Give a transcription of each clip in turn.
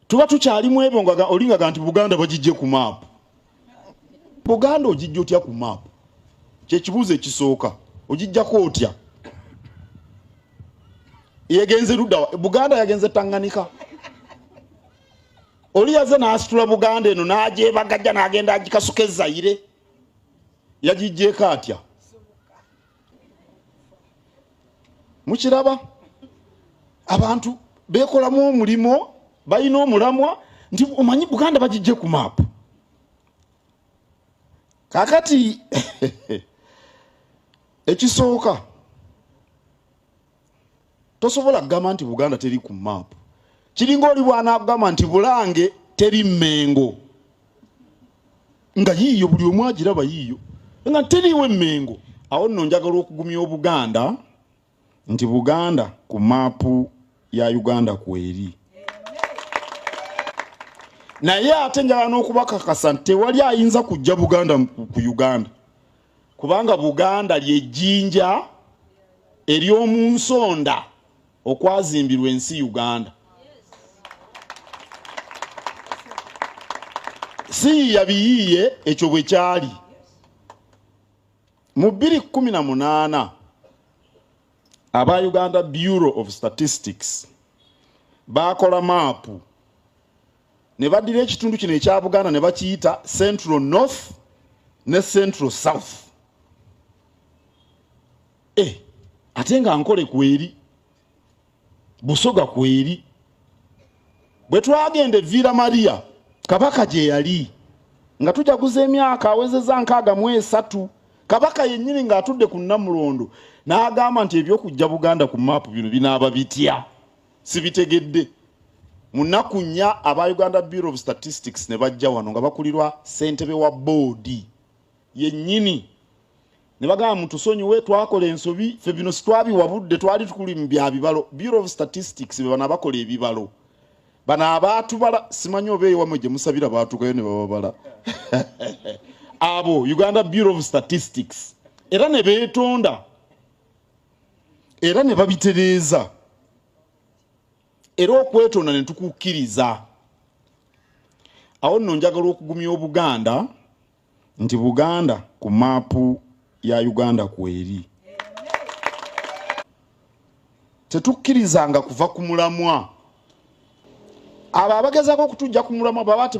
Tuba tukyali mu ebyo nga olingaga nti Buganda bagijje ku maapu. Buganda ogijja otya ku maapu? Kyekibuuzo ekisooka, ogijjako otya? Yegenze ludda? Buganda yagenze Tanganika. Oli yaze n'asitula Buganda eno n'agyebagajja n'agenda agikasuka e Zaire. Yagijjeeko atya? Mukiraba, abantu beekolamu omulimu, balina omulamwa nti omanyi Buganda bagijje ku maapu. Kakati ekisooka, tosobola kugamba nti Buganda teri ku maapu. Kiringa oli bw'anaakugamba nti Bulange teri Mmengo, nga yiiyo buli omu agiraba yiiyo nga teriiwo Emmengo. Awo nno njagala okugumya Obuganda nti Buganda ku maapu ya Uganda kweri, naye ate njagala n'okubakakasa nti tewali ayinza kujja Buganda ku Uganda, kubanga Buganda ly'ejjinja ery'omu nsonda okwazimbirwa ensi Uganda. Siyiya biyiiye, ekyo bwe kyali mu 2018. Aba Uganda Bureau of Statistics baakola maapu ne baddira ekitundu kino ekya Buganda ne bakiyita Central North ne Central South. Ate nga Nkole kweri, Busoga kweri. Bwe twagenda e Villa Maria, Kabaka gye yali nga tujaguza emyaka awezeza 63, Kabaka yennyini ng'atudde ku Nnamulondo n'agamba nti eby'okujja Buganda ku maapu bino binaaba bitya, sibitegedde. Mu nnaku 4 aba Uganda Bureau of Statistics ne bajja wano nga bakulirwa ssentebe wa boodi yennyini ne bagamba, mutusonyiwe, twakola ensobi, ffe bino sitwabiwabudde, twali tukuli mu bya bibalo. Bureau of Statistics be bano abakola ebibalo, bano abaatubala. Simanyi oba ewammwe gye musabira baatuukayo ne bababala. Abo Uganda Bureau of Statistics era ne beetonda era ne babitereeza, era okwetonda ne tukukkiriza. Awo nno njagala okugumya Obuganda nti Buganda ku maapu ya Uganda kweri. Tetukkirizanga kuva ku mulamwa. Abo abagezaako okutujja ku mulamwa baba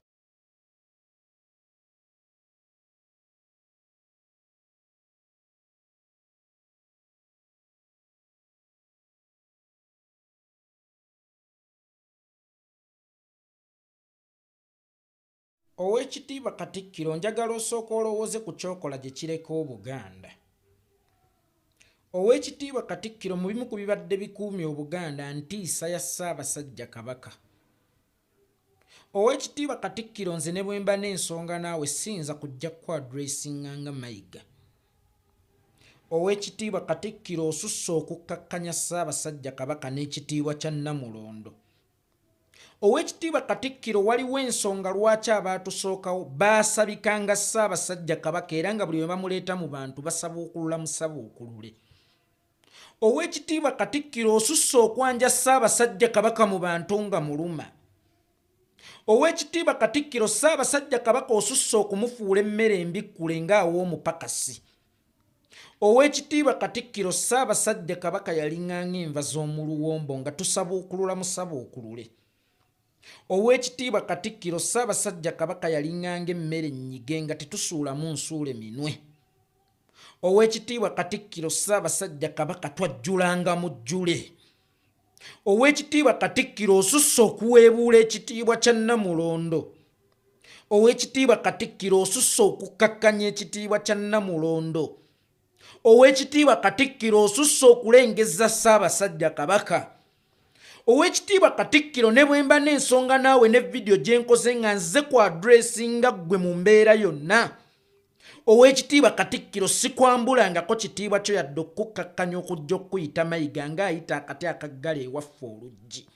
Oweekitiibwa Katikkiro, njagala osooke olowooze ku ky'okola gye kireka Obuganda. Oweekitiibwa Katikkiro, mu bimu ku bibadde bikuumye Obuganda ntiisa ya Ssaabasajja Kabaka. Oweekitiibwa Katikkiro, nze ne bwe mba n'ensonga naawe siyinza kujja kuku-addressinga nga Mayiga. Oweekitiibwa Katikkiro, osusse okukkakkanya Ssaabasajja Kabaka n'ekitiibwa kya Nnamulondo. Oweekitiibwa Katikkiro, waliwo ensonga lwaki abaatusookawo baasabikanga Ssaabasajja Kabaka era nga buli lwe bamuleeta mu bantu basabuukulula musabuukulule. Oweekitiibwa Katikkiro, osusse okwanja Ssaabasajja Kabaka mu bantu nga muluma. Oweekitiibwa Katikkiro, Ssaabasajja Kabaka osusse okumufuula emmere embikkule ng'awoomupakasi. Oweekitiibwa Katikkiro, Ssaabasajja Kabaka yaling'anga enva z'omu luwombo nga tusabuukulula musabuukulule. Oweekitiibwa Katikkiro, Ssaabasajja Kabaka yaling'anga emmere ennyige nga tetusuulamu nsuule minwe. Oweekitiibwa Katikkiro, Ssaabasajja Kabaka twajjulanga mujjule. Oweekitiibwa Katikkiro, osusse okuweebuula ekitiibwa kya Nnamulondo. Oweekitiibwa Katikkiro, osusse okukkakkanya ekitiibwa kya Nnamulondo. Oweekitiibwa Katikkiro, osusse okulengezza Ssaabasajja Kabaka. Oweekitiibwa Katikkiro, ne bwe mba n'ensonga naawe ne vidiyo gye nkoze nga nzize ku addressinga ggwe mu mbeera yonna, Oweekitiibwa Katikkiro, sikwambulangako kitiibwa kyo yadde okukukkakkanya okujja okukuyita Mayiga ng'ayita akati akaggala ewaffe oluggi.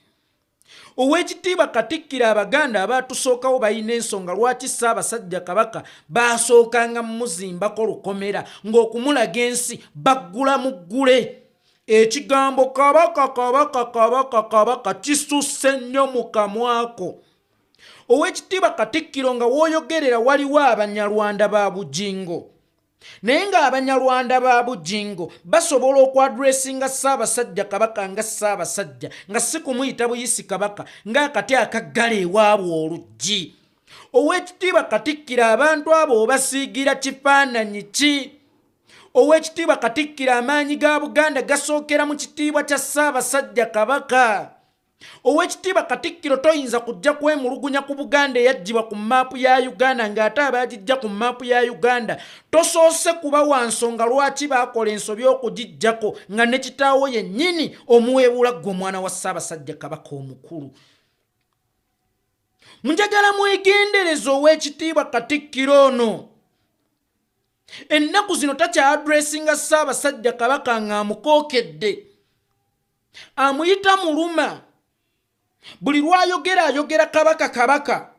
Oweekitiibwa Katikkiro, Abaganda abaatusookawo balina ensonga lwaki Ssaabasajja Kabaka baasookanga mumuzimbako lukomera ng'okumulaga ensi baggula muggule. Ekigambo Kabaka, Kabaka, Kabaka, Kabaka kisusse nnyo mu kamwako. Owekitiibwa Katikkiro, nga w'oyogerera waliwo Abanyarwanda ba Bugingo, naye ng'Abanyarwanda ba Bugingo basobola okwaddressinga Ssaabasajja Kabaka nga Ssaabasajja, nga si kumuyita buyisi Kabaka ng'akati akaggala ewaabwe oluggi. Owekitiibwa Katikkiro, abantu abo obasiigira kifaananyi ki? Owekitiibwa Katikkiro, amaanyi ga Buganda gasookera mu kitiibwa kya Ssaabasajja Kabaka. Owekitiibwa Katikkiro, toyinza kujja kwemulugunya ku Buganda eyaggyibwa ku maapu ya Uganda ng'ate abaagijja ku maapu ya Uganda tosoose kubawa nsonga lwaki baakola ensobi okugiggyako, nga ne kitaawo yennyini omuweebuula ggwe omwana wa Ssaabasajja Kabaka omukulu. Njagala mwegendereza Owekitiibwa Katikkiro ono ennaku zino takya-addressinga Ssaabasajja Kabaka ng'amukookedde, amuyita muluma. Buli lwayogera ayogera Kabaka, Kabaka,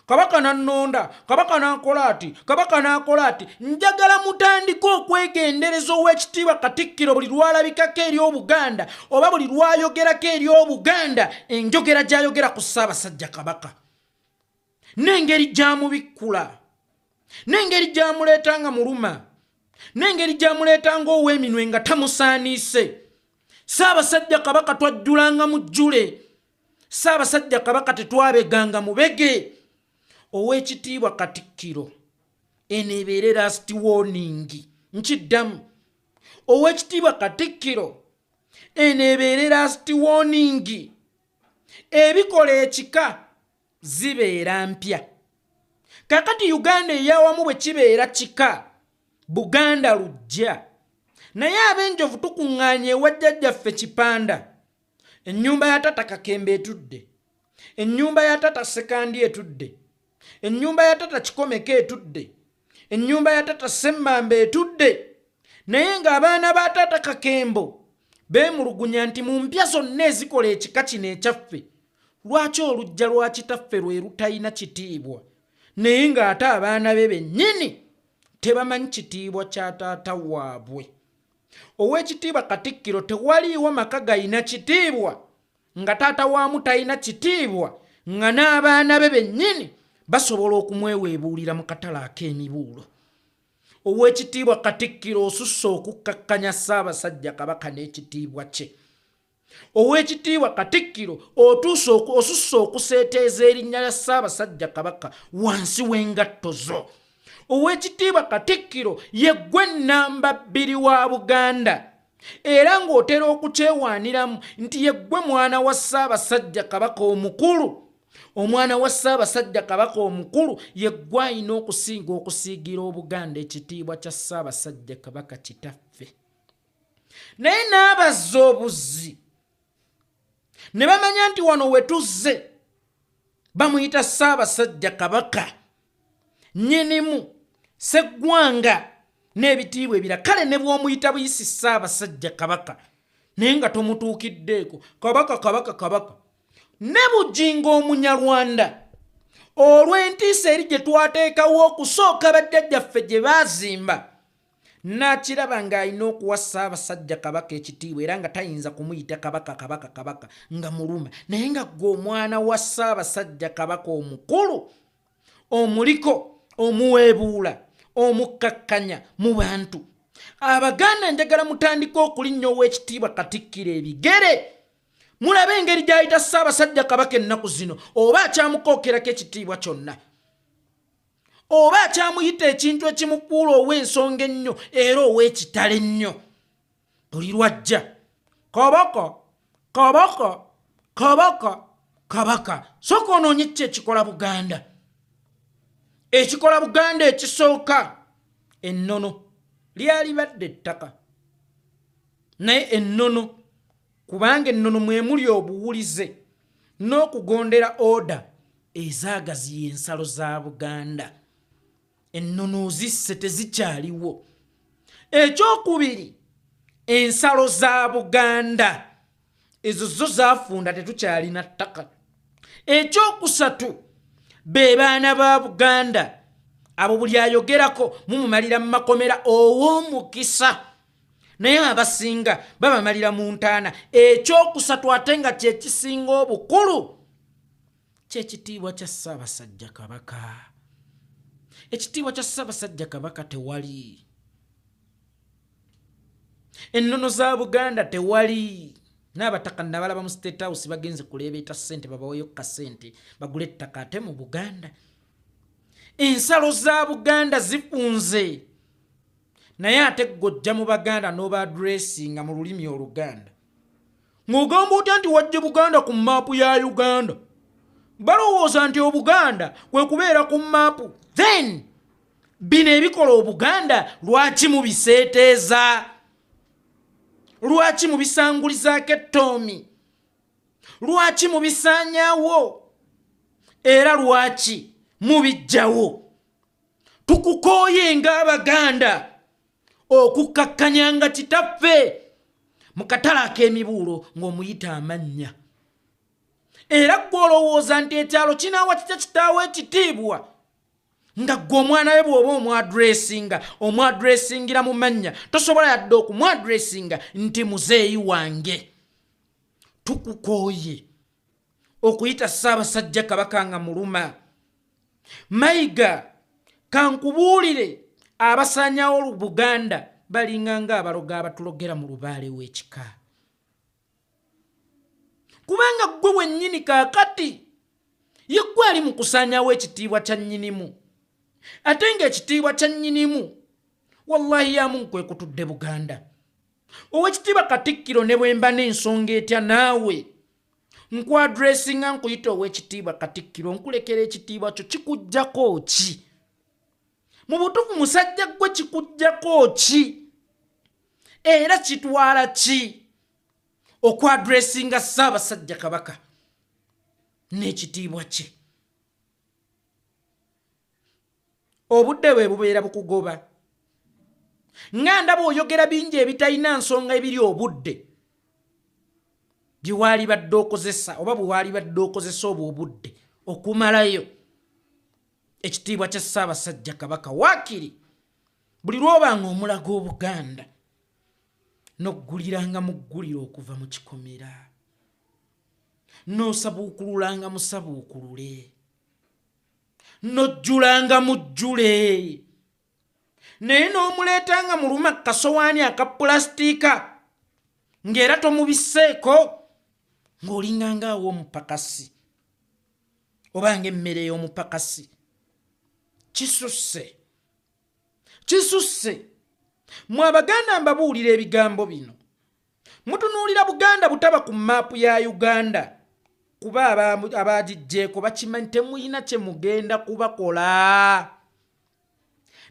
Kabaka nannonda, Kabaka nakola ati, Kabaka nakola ati. Njagala mutandike okwegendereza Owekitiibwa Katikkiro buli lwalabikako eri Obuganda oba buli lwayogerako eri Obuganda, enjogera gyayogera ku Ssaabasajja Kabaka n'engeri gyamubikkula n'engeri gyamuleeta nga muluma n'engeri gyamuleeta ng'ow'eminwe nga tamusaaniise. Ssaabasajja Kabaka twajjulanga mu jjule, Ssaabasajja Kabaka tetwabeganga mubege. Ow'ekitiibwa Katikkiro, eno ebeere last warning. Nkiddamu, Ow'ekitiibwa Katikkiro, eno ebeere last warning. Ebikola ekika zibeera mpya. Kakati Uganda eyawamu bwe kibeera kika, Buganda lujja, naye ab'enjovu tukuŋŋaanya ewa jjajjaffe Kipanda. Ennyumba ya tata Kakembe etudde, ennyumba ya tata Sekandi etudde, ennyumba ya tata Kikomeko etudde, ennyumba ya tata Semmamba etudde, naye ng'abaana ba taata Kakembo beemulugunya nti mu mpya zonna ezikola ekika kino ekyaffe, lwaki olujja lwa kitaffe lwe lutalina kitiibwa, naye ng'ate abaana be bennyini tebamanyi kitiibwa kya taata waabwe? Ow'ekitiibwa Katikkiro, tewaliiwo maka gayina kitiibwa nga taata waamu talina kitiibwa, nga n'abaana be bennyini basobola okumweweebuulira mu katale ak'emibuulo. Ow'ekitiibwa Katikkiro, osusse okukkakkanya Ssaabasajja Kabaka n'ekitiibwa kye. Ow'ekitiibwa Katikkiro, otuuse osusse okuseeteeza erinnya lya Ssaabasajja Kabaka wansi w'engatto zo. Ow'ekitiibwa Katikkiro, ye ggwe nnamba 2 wa Buganda, era ng'otera okukyewaaniramu nti ye ggwe mwana wa Ssaabasajja Kabaka omukulu. Omwana wa Ssaabasajja Kabaka omukulu ye ggwe alina okusinga okusiigira Obuganda ekitiibwa kya Ssaabasajja Kabaka kitaffe. Naye n'abazza obuzzi ne bamanya nti wano we tuzze bamuyita Ssaabasajja Kabaka nnyinimu sseggwanga n'ebitiibwa ebira. Kale ne bw'omuyita buyisi Ssaabasajja Kabaka naye nga tomutuukiddeeko Kabaka, Kabaka, Kabaka. Ne Bugingo Omunyarwanda, olw'entiisa eri gye twateekawo okusooka bajjajjaffe gye baazimba, n'akiraba ng'alina okuwa Ssaabasajja Kabaka ekitiibwa, era nga tayinza kumuyita Kabaka, Kabaka, Kabaka nga muluma, naye nga ggwe omwana wa Ssaabasajja Kabaka omukulu omuliko omuweebuula, omukkakkanya mu bantu. Abaganda, njagala mutandike okulinnya Ow'ekitiibwa Katikkiro ebigere, mulabe engeri gy'ayita Ssaabasajja Kabaka ennaku zino, oba akyamukookerako ekitiibwa kyonna, oba akyamuyita ekintu ekimukuula ow'ensonga ennyo era ow'ekitalo ennyo. Buli lwajja Kabaka, Kabaka, Kabaka, Kabaka. Sooka onoonye ki ekikola Buganda. Ekikola Buganda ekisooka, ennono. Lyali badde ettaka, naye ennono, kubanga ennono mwe muli obuwulize n'okugondera order ezaagaziya ensalo za Buganda. Ennono ozisse, tezikyaliwo. Ekyokubiri, ensalo za Buganda ezo zo zaafunda, tetukyalina ttaka. Ekyokusatu, be baana ba Buganda abo buli ayogerako mumumalira mu makomera ow'omukisa, naye abasinga babamalira mu ntaana. Ekyokusatu, ate nga kyekisinga obukulu, Kyekitiibwa kya Ssaabasajja Kabaka. Ekitiibwa kya Ssaabasajja Kabaka tewali. Ennono za Buganda tewali. N'abataka nabalaba mu State House bagenze kuleebeeta ssente babaweyo kasente bagule ettaka ate mu Buganda. Ensalo za Buganda zifunze. Naye ate ggwe ojja mu Baganda n'obaadressinga mu lulimi Oluganda. Ng'ogamba otya nti wajje Buganda ku maapu ya Uganda? Balowooza nti Obuganda kwe kubeera ku maapu. Then bino ebikola Obuganda lwaki mubiseeteeza? Lwaki mubisangulizaako ettoomi? Lwaki mubisaanyaawo? Era lwaki mubiggyawo? Tukukooye ng'Abaganda okukkakkanyanga kitaffe mu katale ak'emibuulo ng'omuyita amannya. Era ggwe olowooza nti ekyalo kinaawa kitya kitaawo ekitiibwa nga ggwe omwana we bw'oba omwadressinga omwadressingira mu mannya, tosobola yadde okumwadressinga nti muzeeyi wange. Tukukooye okuyita Ssaabasajja Kabaka nga muluma. Mayiga, kankubuulire, abasaanyawo Buganda balinga ng'abalogo abatulogera mu lubaale w'ekika. Kubanga ggwe wennyini kaakati ye ggwe ali mu kusaanyawo ekitiibwa kya nnyinimu, ate ng'ekitiibwa kya nnyinimu wallahi yamu nkwekutudde Buganda. Owekitiibwa Katikkiro, ne bwe mba n'ensonga etya naawe nkwadressinga nkuyita owekitiibwa Katikkiro, nkulekera ekitiibwa kyo. Kikuggyako ki mu butuufu? Musajja ggwe, kikuggyako ki era kitwala ki okwadressinga Ssaabasajja Kabaka n'ekitiibwa kye? Obudde bwe bubeera bukugoba nga ndaba oyogera bingi ebitalina nsonga ebiri obudde bye waalibadde okozesa oba bwe waalibadde okozesa obwo obudde okumalayo ekitiibwa kya Ssaabasajja Kabaka. Waakiri buli lw'obanga omulaga Obuganda n'ogguliranga mu ggulire okuva mu kikomera, n'osabuukululanga musabuukulule, n'ojjulanga mujjule, naye n'omuleetanga muluma kasowaani aka pulasitiika ng'era tomubiseeko, ng'olinganga awo omupakasi oba ng'emmere y'omupakasi. Kisusse, kisusse. Mwe Abaganda, mbabuulira ebigambo bino, mutunuulira Buganda butaba ku maapu ya Uganda, kuba abagijjeeko bakimanyi temulina kye mugenda kubakola.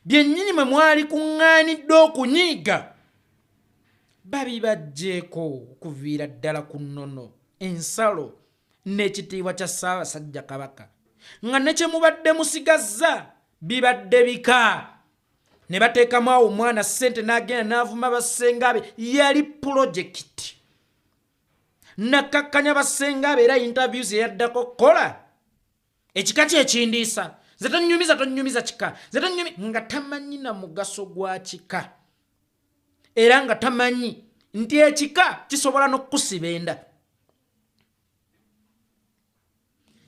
Byennyini mwe mwali kuŋŋaanidde okunyiiga babibajjeeko okuviira ddala ku nnono, ensalo n'ekitiibwa kya Ssaabasajja Kabaka, nga ne kye mubadde musigazza bibadde bika ne bateekamu awo omwana ssente n'agenda n'avuma bassenga be. Yali pulojekiti nakkakkanya bassenga be, era interviews eyaddako kukola ekika kyekindiisa nze tonyumiza, tonyumiza kika nze tonyumi, nga tamanyi na mugaso gwa kika, era nga tamanyi nti ekika kisobola n'okukusiba enda.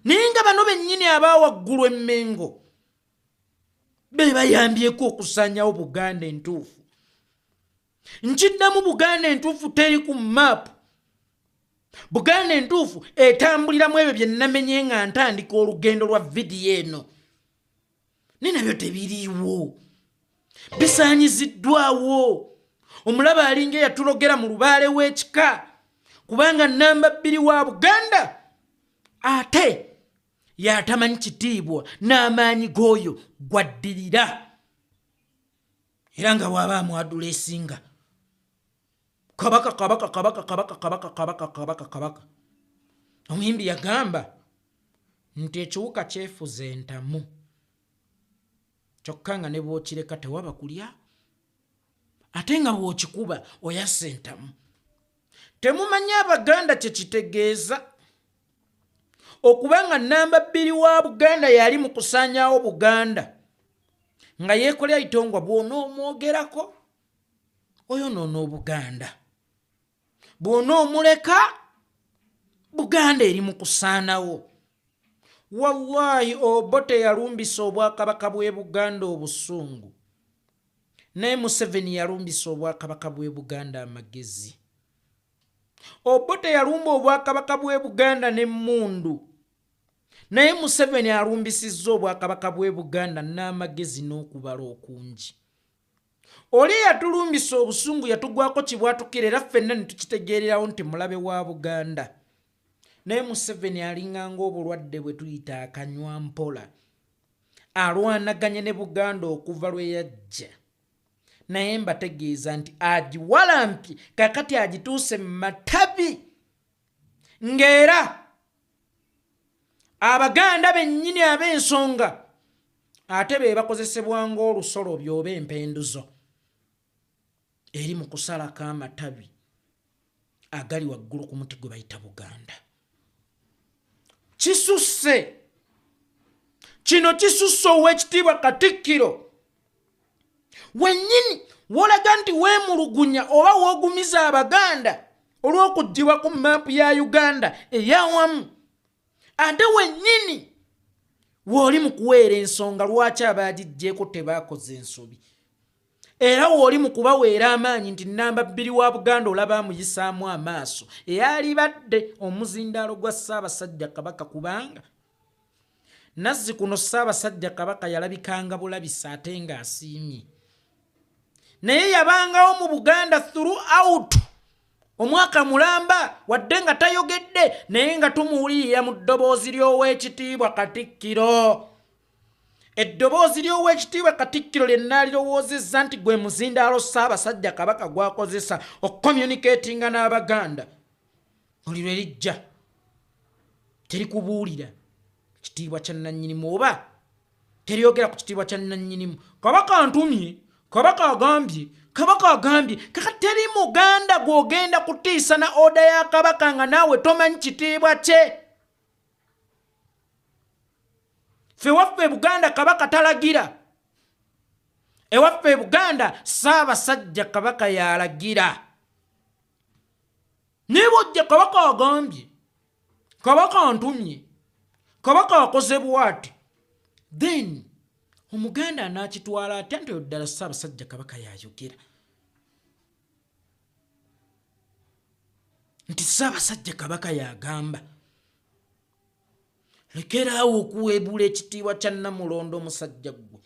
Naye nga bano bennyini abawaggulu emmengo be bayambyeko okusaanyawo Buganda entuufu. Nkiddamu, Buganda entuufu teri ku maapu. Buganda entuufu etambuliramu ebyo bye namenye nga ntandika olugendo lwa vidiyo eno, naye nabyo tebiriiwo, bisaanyiziddwawo. Omulaba alinga eyatulogera mu lubaale w'ekika, kubanga namba 2 wa Buganda ate yatamanyi kitiibwa n'amaanyi g'oyo gwaddirira, era nga bw'aba amwadressinga Kabaka, Kabaka, Kabaka, Kabaka, Kabaka, Kabaka, Kabaka, Kabaka. Omuyimbi yagamba nti ekiwuka kyefuza entamu, kyokka nga ne bw'okireka tewaba kulya, ate nga bw'okikuba oyassa entamu. Temumanyi Abaganda kye kitegeeza okuba nga namba 2 wa Buganda yali mu kusaanyaawo Buganda, nga yeekolera itongwa bw'onoomwogerako oyonoona Obuganda, bw'onoomuleka Buganda eri mu kusaanawo. Wallahi Obote yalumbisa obwakabaka bw'e Buganda obusungu, naye Museveni yalumbisa obwakabaka bw'e Buganda amagezi. Obote yalumba obwakabaka bw'e Buganda n'emmundu, naye Museveni alumbisizza obwakabaka bw'e Buganda n'amagezi n'okubala okungi. Oli eyatulumbisa obusungu yatugwako kibwatukira era ffenna ne tukitegeererawo nti mulabe wa Buganda. Naye Museveni alinganga obulwadde bwe tuyita akanywa mpola. Alwanaganye ne Buganda okuva lwe yajja. Naye mbategeeza nti agiwalampye kakati agituuse mu matabi ng'era Abaganda bennyini ab'ensonga ate be bakozesebwa ng'olusolobyo oba empenduzo eri mu kusalako amatabi agali waggulu ku muti gwe bayita Buganda. Kisusse! Kino kisusse Oweekitiibwa Katikkiro wennyini wolaga nti weemulugunya oba woogumiza Abaganda olw'okuggyibwa ku mmaapu ya Uganda ey'awamu, ate wennyini w'oli mu kuweera ensonga lwaki abaagiggyeko tebaakoze ensobi, era w'oli mu kubaweera amaanyi nti nnamba bbiri wa Buganda olaba amuyisaamu amaaso eyalibadde omuzindaalo gwa Ssaabasajja Kabaka, kubanga Nazzi kuno Ssaabasajja Kabaka yalabikanga bulabisi ate ng'asiimye. Naye yabangawo mu Buganda throughout omwaka mulamba wadde nga tayogedde, naye nga tumuwulirira mu ddoboozi ly'Oweekitiibwa Katikkiro. Eddoboozi ly'Oweekitiibwa Katikkiro lye nnaalirowoozezza nti gwe muzindaalo Ssaabasajja Kabaka gw'akozesa okucommunicatinga n'Abaganda, buli lwe lijja terikubuulira kitiibwa kya nnannyinimu oba teryogera ku kitiibwa kya nnannyinimu. Kabaka antumye, Kabaka agambye, Kabaka agambye. Kaka teri Muganda gw'ogenda kutiisa na oda ya Kabaka nga naawe tomanyi kitiibwa kye. Ffe waffe e Buganda Kabaka talagira, ewaffe e Buganda Ssaabasajja Kabaka y'alagira. Naye bw'ojja Kabaka agambye, Kabaka antumye, Kabaka akoze bw'ati, then Omuganda anaakitwala atya nti oyo ddala Ssaabasajja Kabaka y'ayogera, nti Ssaabasajja Kabaka y'agamba? Lekeraawo okuweebuula ekitiibwa kya Nnamulondo musajja ggwe.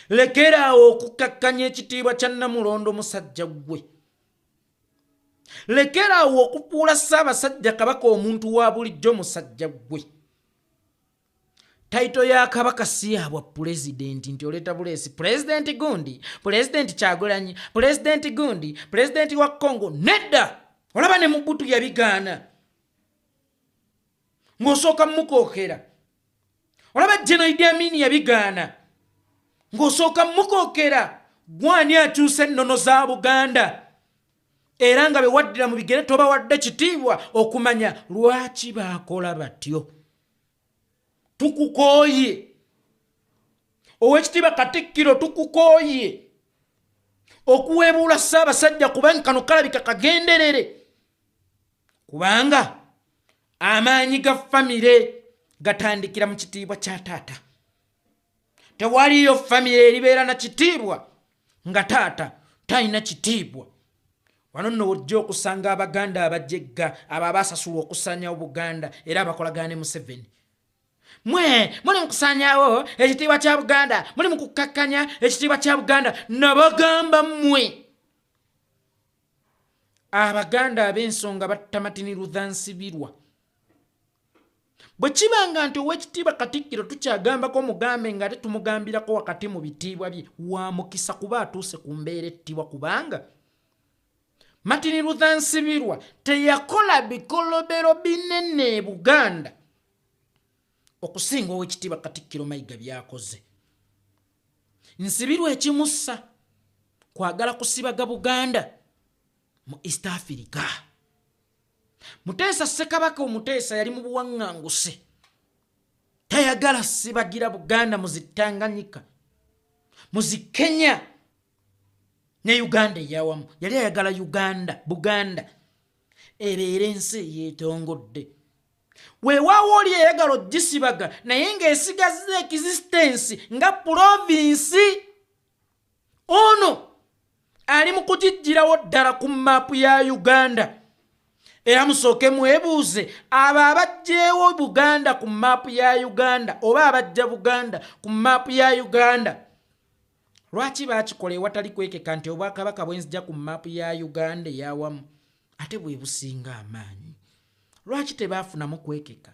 Lekeraawo okukakkanya ekitiibwa kya Nnamulondo musajja ggwe. Lekeraawo okufuula Ssaabasajja Kabaka omuntu wa bulijjo musajja ggwe. Tayito ya Kabaka si ya bwa pulezidenti nti oleeta buleesi pulezidenti gundi, pulezidenti Kyagulanyi, pulezidenti gundi, pulezidenti wa Congo. Nedda! Olaba ne Mobutu yabigaana ng'osooka mukookera. Olaba General Idi Amin yabigaana ng'osooka mukookera. Gwani akyusa ennono za Buganda era nga bewaddira mu bigere tobawadde kitiibwa okumanya lwaki baakola batyo. Tukukooye Oweekitiibwa Katikkiro, tukukooye okuweebuula Ssaabasajja, kubanga kano kalabika kagenderere, kubanga amaanyi ga famire gatandikira mu kitiibwa kya taata. Tewaliyo famire eribeera na kitiibwa nga taata talina kitiibwa. Wano nno wojja okusanga Abaganda abajegga abo abasasulwa okusaanyawo Buganda era abakolagana ne Museveni. Mwe muli mu kusaanyaawo ekitiibwa kya Buganda, muli mu kukkakkanya ekitiibwa kya Buganda. Nabagamba mmwe Abaganda ab'ensonga batta Martin Luther Nsibirwa. Bwe kibanga nti Oweekitiibwa Katikkiro tukyagambako mugambe nga ate tumugambirako wakati mu bitiibwa bye, wa mukisa kuba atuuse ku mbeera ettibwa, kubanga Martin Luther Nsibirwa teyakola bikolobero binene e Buganda okusinga Oweekitiibwa Katikkiro Mayiga by'akoze. Nsibirwa ekimussa kwagala kusibaga Buganda mu East Africa. Muteesa Ssekabaka Omuteesa yali mu buwaŋŋanguse, tayagala sibagira Buganda mu zi Tanganyika, mu zi Kenya ne Uganda eyawamu. Yali ayagala Uganda, Buganda ebeere ensi eyeetongodde. Weewaawo oli eyagala ogisibaga naye ng'esigazza existence nga province. Ono ali mu kugiggyirawo ddala ku maapu ya Uganda. Era musooke mwebuuze abo abaggyeewo Buganda ku maapu ya Uganda oba abajja Buganda ku maapu ya Uganda, lwaki baakikola ewatali kwekeka nti obwakabaka bwenzija ku maapu ya Uganda eyawamu ate bwe businga amaanyi? Lwaki tebaafunamu kwekeka?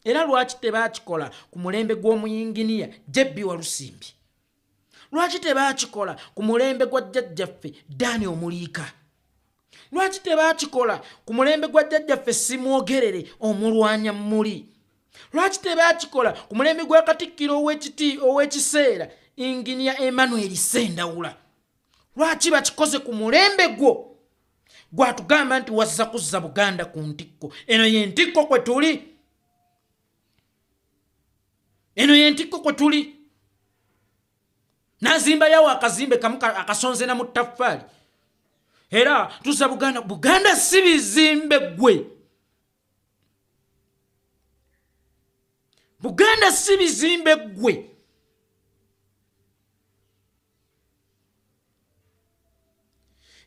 Era lwaki tebaakikola ku mulembe gw'omuyinginiya JB Walusimbi? Lwaki tebaakikola ku mulembe gwa jjajjaffe Dani Omuliika? Lwaki tebaakikola ku mulembe gwa jjajjaffe Simwogerere omulwanya mmuli? Lwaki tebaakikola ku mulembe gwa Katikkiro ow'ekiti ow'ekiseera Inginiya Emmanuel Ssendawula? Lwaki bakikoze ku mulembe gwo gwatugamba nti wazza kuzza Buganda ku ntikko? Eno ye ntikko kwe tuli, eno ye ntikko kwe tuli. Nazimba yawo akazimbe kamu akasonze na muttaffaali, era tuzza Buganda. Buganda si bizimbe ggwe, Buganda si bizimbe ggwe.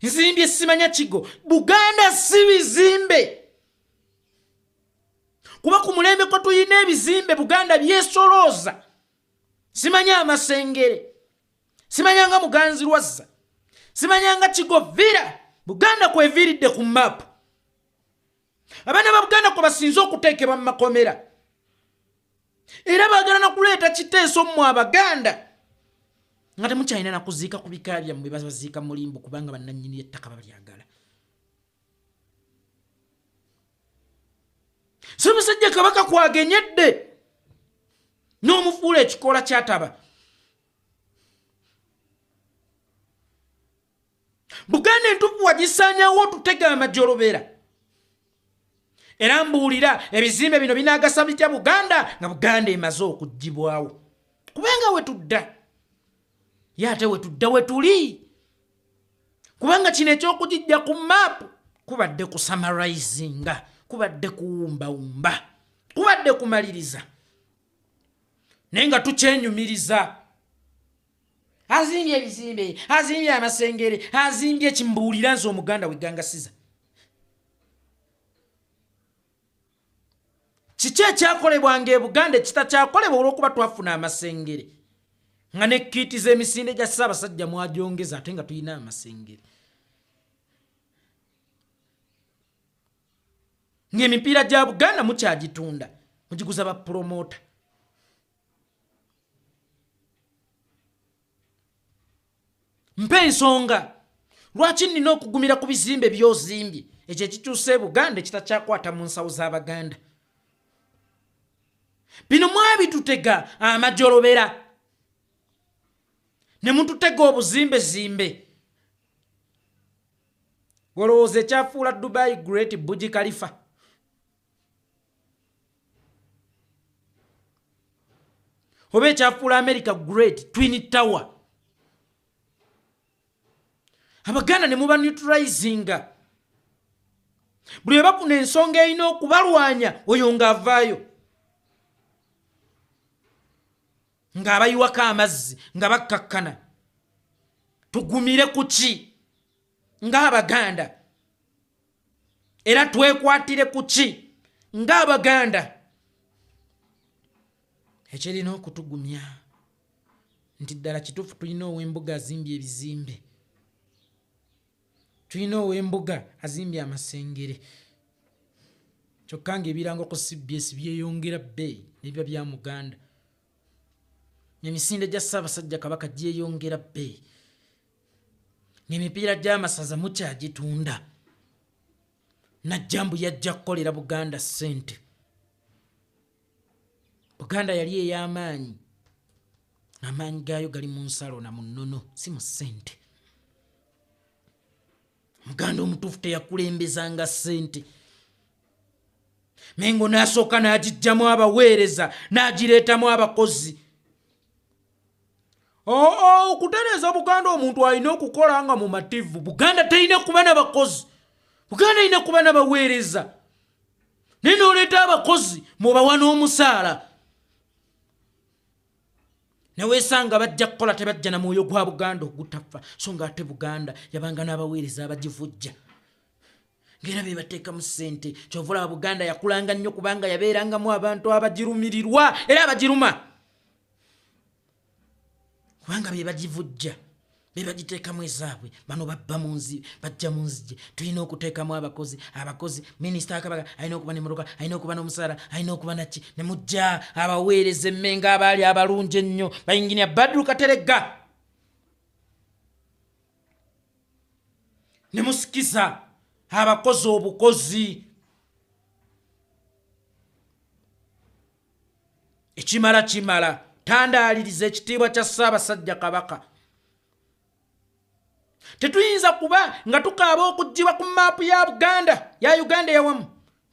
Nzimbye simanya kigo, Buganda si bizimbe. Kuba ku mulembe kwe tulina ebizimbe Buganda byesolooza, simanya amasengere, simanya nga Muganzi Lwazza, simanya nga Kigo Vira. Buganda kweviiridde ku maapu. Abaana ba Buganda kwe basinze okuteekebwa mu makomera, era baagala na kuleeta kiteeso mmwe Abaganda nga temukyalina na kuziika ku bika byammwe, baziika mulimbo kubanga bannannyini ettaka balyagala. Ssaabasajja Kabaka kwagenyedde n'omufuula ekikoola kyataba. Buganda entuufu wagisaanyawo otutega amajolobera. Era mbuulira, ebizimbe bino binaagasa bitya Buganda nga Buganda emaze okuggyibwawo? Kubanga wetudda ye ate wetudda wetuli, kubanga kino eky'okugijja ku maapu kubadde kusamarizinga, kubadde kuwumbawumba, kubadde kumaliriza, naye nga tukyenyumiriza. Azimbye ebizimbe, azimbye amasengere, azimbye ekimbuulira nze Omuganda wegangasiza. Kiki ekyakolebwanga e Buganda ekitakyakolebwa olw'okuba twafuna amasengere, nga ne kiiti z'emisinde gya Ssaabasajja mwagyongeza ate nga tulina amasengere, ng'emipiira gya Buganda mukyagitunda mugiguza ba pulomota? Mpa ensonga lwaki nnina okugumira ku bizimbe by'ozimbye, ekyo ekikyusa e Buganda ekitakyakwata mu nsawo z'Abaganda. Bino mwabitutega amajolobera ne mututega obuzimbezimbe. Olowooza ekyafuula Dubai Great Burj Khalifa? Oba ekyafuula America Great Twin Tower? Abaganda ne muba neutralizinga buli we bafuna ensonga erina okubalwanya, oyo ng'avaayo ng'abayiwako amazzi nga bakkakkana. Tugumire ku ki ng'Abaganda? Era twekwatire ku ki ng'Abaganda ekirina okutugumya nti ddala kituufu tulina ow'embuga azimbye ebizimbe, tulina ow'embuga azimbye amasengere, kyokka ng'ebirango ku CBS byeyongera bbeeyi nebiba bya Muganda, emisinde gya Ssaabasajja Kabaka gyeyongera bbeeyi, ng'emipiira gy'amasaza mukyagitunda? Najja mbu yajja kukolera Buganda ssente. Buganda yali ey'amaanyi, amaanyi gaayo gali mu nsalo na mu nnono, si mu ssente. Muganda omutuufu teyakulembezanga ssente. Mengo n'asooka n'agiggyamu abaweereza n'agireetamu abakozi. Okutereeza Buganda omuntu alina okukola nga mumativu. Buganda terina kuba n'abakozi, Buganda erina kuba n'abaweereza. Naye n'oleeta abakozi mubawa n'omusaala, neweesanga bajja kukola, tebajja na mwoyo gwa Buganda ogutafa. So nga ate Buganda yabanga n'abaweereza abagivujja, ngaera bebateekamu ssente. Kyova olaba Buganda yakulanga nnyo, kubanga yabeerangamu abantu abagirumirirwa era abagiruma, kubanga bebagivujja, bebagiteekamu ezaabwe. Bano babba mu nzi, bajja mu nzigi. Tulina okuteekamu abakozi. Abakozi, minisita akabaga alina okuba nemotoka, alina okuba n'omusaala, alina okuba naki. Ne mujja abaweereza emmenga abaali abalungi ennyo, bayinginia Badru Kateregga, ne musikiza abakozi obukozi. Ekimala kimala tandaaliriza ekitiibwa kya Ssaabasajja Kabaka. Tetuyinza kuba nga tukaaba okuggyibwa ku maapu ya Buganda, ya Uganda eyawamu,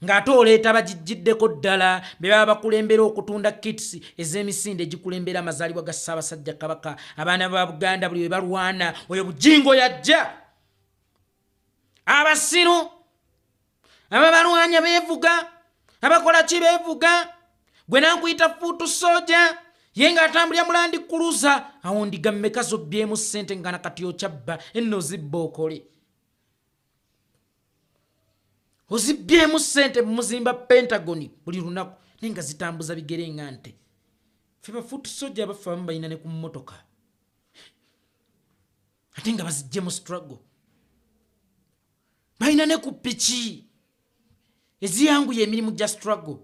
ng'ate oleeta bagijjiddeko ddala be baba bakulembera okutunda kits ez'emisinde egikulembera amazaalibwa ga Ssaabasajja Kabaka. Abaana ba Buganda buli we balwana, oyo Bujingo yajja. Abasiru ababalwanya beevuga, abakola ki beevuga. Gwe nankuyita fuutu soja, ye ng'atambulira mulandi kuluza. Awo ndiga mmeka zobbyemu ssente nga nakati okyabba enno? Ozibba okole, ozibbyemu ssente, muzimba Pentagon buli lunaku, naye nga zitambuza bigere nga nte. Fe bafuutu soja abaffe abamu balina ne ku mmotoka, ate nga bazijje mu struggle. Balina ne ku piki eziyanguya emirimu gya struggle.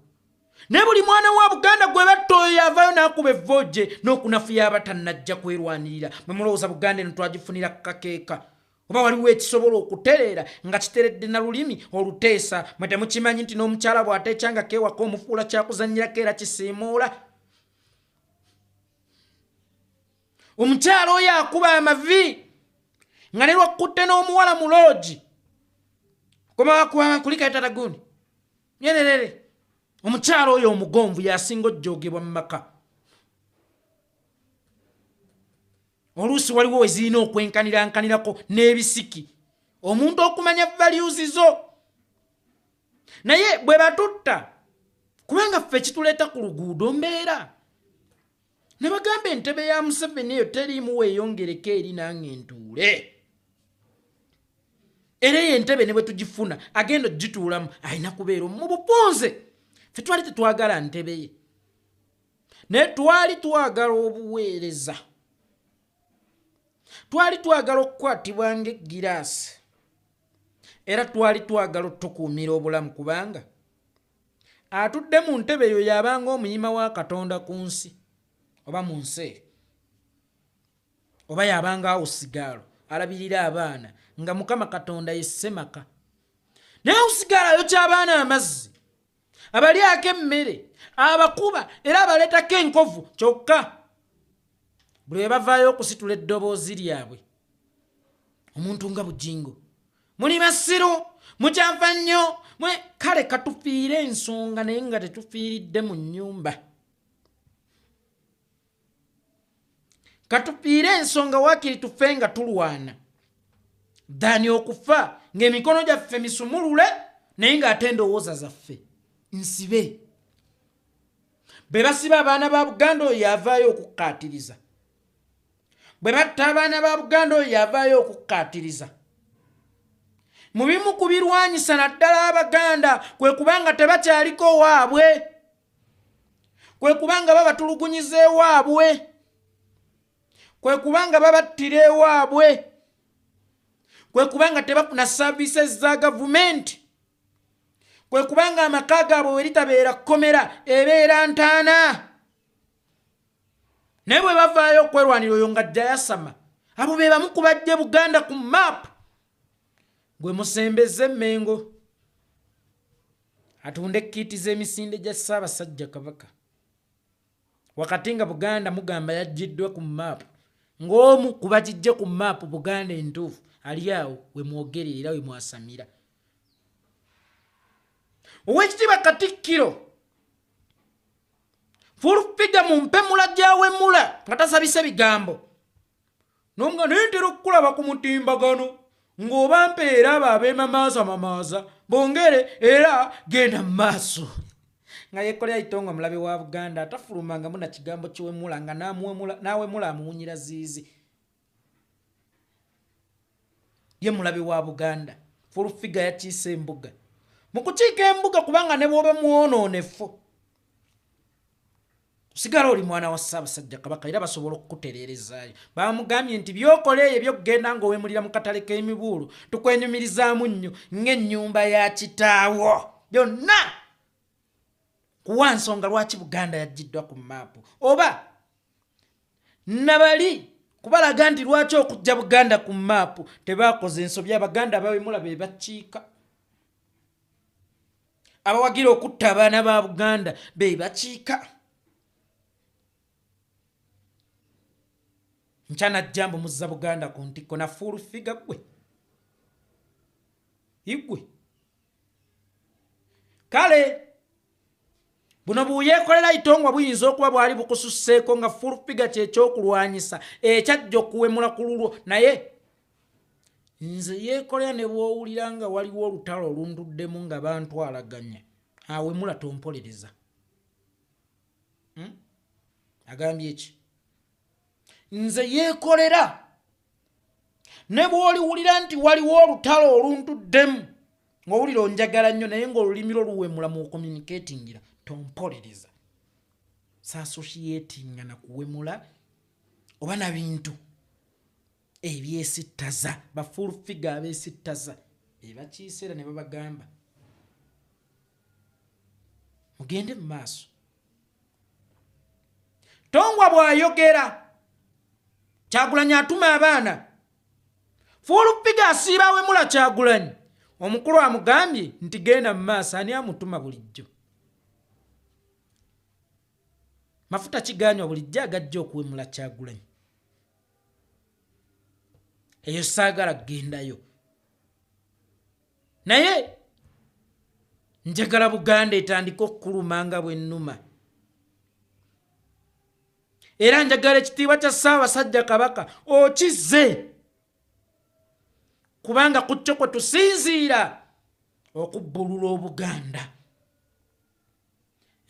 Naye buli mwana wa Buganda gwe batta, oyo yavaayo n'akuba evvoje n'okunafuya abatannajja kwerwanirira. Mwe mulowooza Buganda eno twagifunira kakeeka, oba waliwo ekisobola okutereera nga kiteredde na lulimi oluteesa? Mwe temukimanyi nti n'omukyala bw'ateekyanga keewaka omufuula kyakuzannyirako era kisiimuula? Omukyala oyo akuba amavi nga ne lwakkutte n'omuwala mu loogi kulikayo tata gundi nyererere. Omukyala oyo omugonvu yasinga ojjoogebwa mu maka. Oluusi waliwo we zirina okwenkanirankanirako n'ebisiki omuntu okumanya values zo. Naye bwe batutta, kubanga ffe kituleeta ku luguudo mbeera, nabagamba entebe ya Museveni eyo teriimu weeyongereko eri nange ntuule. Era eyo entebe ne bwe tugifuna, agenda ogituulamu alina kubeera mu bufunze. Ffe twali tetwagala ntebe ye, naye twali twagala obuweereza, twali twagala okukwatibwa ng'eggiraasi, era twali twagala otukuumira obulamu, kubanga atudde mu ntebe eyo yabanga omuyima wa Katonda ku nsi oba mu nsi eyo, oba yabanga awo sigaalo alabirira abaana nga Mukama Katonda ye ssemaka. Naye awusigaalo ayokya abaana amazzi, abalyako emmere, abakuba era abaleetako enkovu. Kyokka buli we bavaayo okusitula eddoboozi lyabwe, omuntu nga Bujingo, muli basiru, mukyafa nnyo mwe. Kale katufiire ensonga, naye nga tetufiiridde mu nnyumba. Katufiire ensonga, waakiri tufe nga tulwana dhani okufa ng'emikono gyaffe misumulule, naye ng'ate endowooza zaffe nsibe. Bwe basiba abaana ba Buganda, oyo yavaayo okukkaatiriza. Bwe batta abaana ba Buganda, oyo yavaayo okukkaatiriza. Mu bimu ku birwanyisa naddala Abaganda kwe kubanga tebakyaliko waabwe, kwe kubanga babatulugunyiza ewaabwe, kwe kubanga babattira ewaabwe, kwe kubanga tebafuna services za gavumenti, kwe kubanga amaka gaabwe we litabeera kkomera ebeera ntaana. Naye bwe bavaayo okwerwanira, oyo nga jjayasama. Abo be bamu ku bajje Buganda ku map. Gwe musembeze Emmengo atunde kiiti z'emisinde gya Ssaabasajja Kabaka, wakati nga Buganda mugamba yaggiddwa ku maapu, ng'omu ku bagijje ku maapu Buganda entuufu ali awo we mwogerera era we mwasamira. Owekitiibwa Katikkiro full figure mu mpemula gyawemula nga tasabise bigambo, nomga naye ntera okukulaba ku mutimbagano. Ng'oba mpeera abo abeemamaaza mamaaza bongere era genda mu maaso. Nga yekolera itongo mulabe wa Buganda atafulumangamu na kigambo kiwemula nga n'awemula amuwunyira ziizi. Ye mulabe wa Buganda. Full figure yakiise embuga. Mu kukiika embuga kubanga ne bw'oba mwonoonefu osigala oli mwana wa Ssaabasajja Kabaka era basobola okukutereerezaayo. Baamugambye nti by'okola eyo eby'okugenda ng'owemulira mu katale k'emibuulo tukwenyumirizaamu nnyo ng'ennyumba ya kitaawo byonna kuwa nsonga lwaki Buganda yaggyiddwa ku maapu oba nabali kubalaga nti lwaki okuggya Buganda ku maapu tebaakoze ensobi. Abaganda abawemula be bakiika, abawagira okutta abaana ba Buganda be bakiika. Nkyanajjambo muzza Buganda ku ntikko na full figure gwe igwe. Kale buno buyeekolera itongwa buyinza okuba bwali bukususseeko nga full figure kyekyokulwanyisa ekyajja okuwemula ku lulwo, naye nze yeekolera ne bw'owulira nga waliwo olutalo oluntuddemu nga bantwalaganya awemula tompolereza. Agambye ki? Nze yeekolera ne bw'oliwulira nti waliwo olutalo oluntuddemu ng'owulira onjagala nnyo naye ng'olulimi lwo luwemula mu communicatingira tompolereza. Saasoshiyetinga na kuwemula oba na bintu ebyesittaza. Ba full figure abeesittaza ebakiise era ne babagamba mugende mu maaso. Tongwa bw'ayogera Kyagulanyi atuma abaana. Full figure asiiba awemula Kyagulanyi. Omukulu amugambye nti genda mu maaso. Ani amutuma bulijjo? Mafuta kiganywa bulijjo agajja okuwemula Kyagulanyi. Eyo saagala kugendayo, naye njagala Buganda etandike okukuluma nga bwennuma, era njagala ekitiibwa kya Ssaabasajja Kabaka okizze, kubanga ku kyo kwe tusinziira okubbulula Obuganda.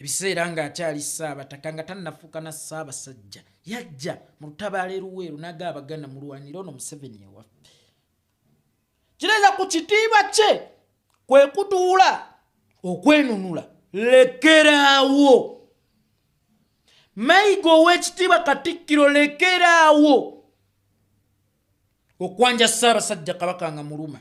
Ebiseera ng'akyali Ssaabataka nga tannafuuka na Ssaabasajja, yajja mu lutabaalo eruweeru n'aga Abaganda mulwanire ono Museveni ewaffe. Kireeza ku kitiibwa kye kwe kutuula okwenunula. Lekeraawo Mayiga ow'ekitiibwa Katikkiro, lekeraawo okwanja Ssaabasajja Kabaka nga muluma,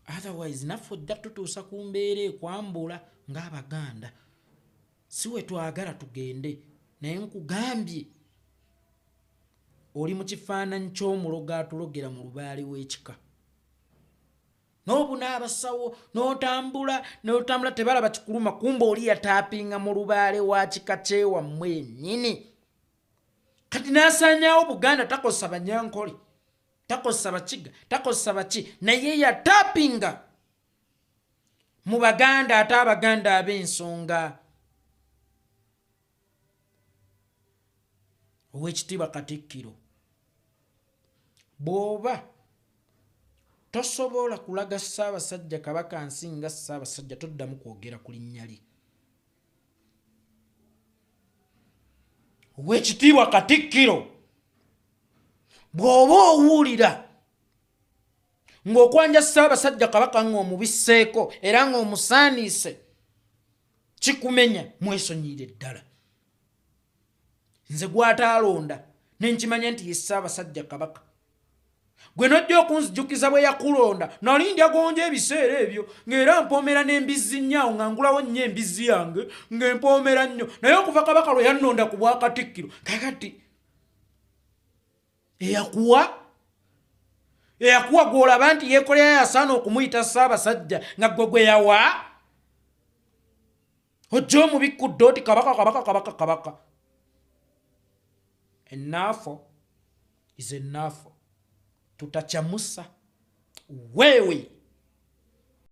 otherwise naffe ojja tutuusa ku mbeera ekwambula ng'Abaganda si we twagala tugende. Naye nkugambye oli mu kifaananyi ky'omulogo atulogera mu lubaale w'ekika n'obuna abasawo n'otambula n'otambula tebalaba kikuluma, kumba oli yataapinga mu lubaale wa kika kyewammwe yennyini. Kati n'asaanyaawo Buganda, takozesa Banyankole, takozesa Bakiga, takozesa baki, naye yataapinga mu Baganda ate Abaganda ab'ensonga. Ow'ekitiibwa Katikkiro, bw'oba tosobola kulaga Ssaabasajja Kabaka nsi nga Ssaabasajja, toddamu kwogera ku linnya lye. Ow'ekitiibwa Katikkiro, bw'oba owulira ng'okwanja Ssaabasajja Kabaka ng'omubisseeko era ng'omusaaniise kikumenya, mwesonyiire ddala. Nze gw'ataalonda ne nkimanya nti ye Ssaabasajja Kabaka, gwe n'ojja okunzijukiza bwe yakulonda. Nali ndyagonja ebiseera ebyo ng'era mpoomera n'embizzi nnyo awo nga ngulawo nnyo embizzi yange ng'empoomera nnyo, naye okuva Kabaka lwe yannonda ku bwakatikkiro kakati eyakuwa gw'olaba nti yeekolera yasaana okumuyita Ssaabasajja nga gwe gwe yawa ojja omubikkudde oti Kabaka Kabaka Kabaka Kabaka. Enough is enough. Tutachamusa wewe.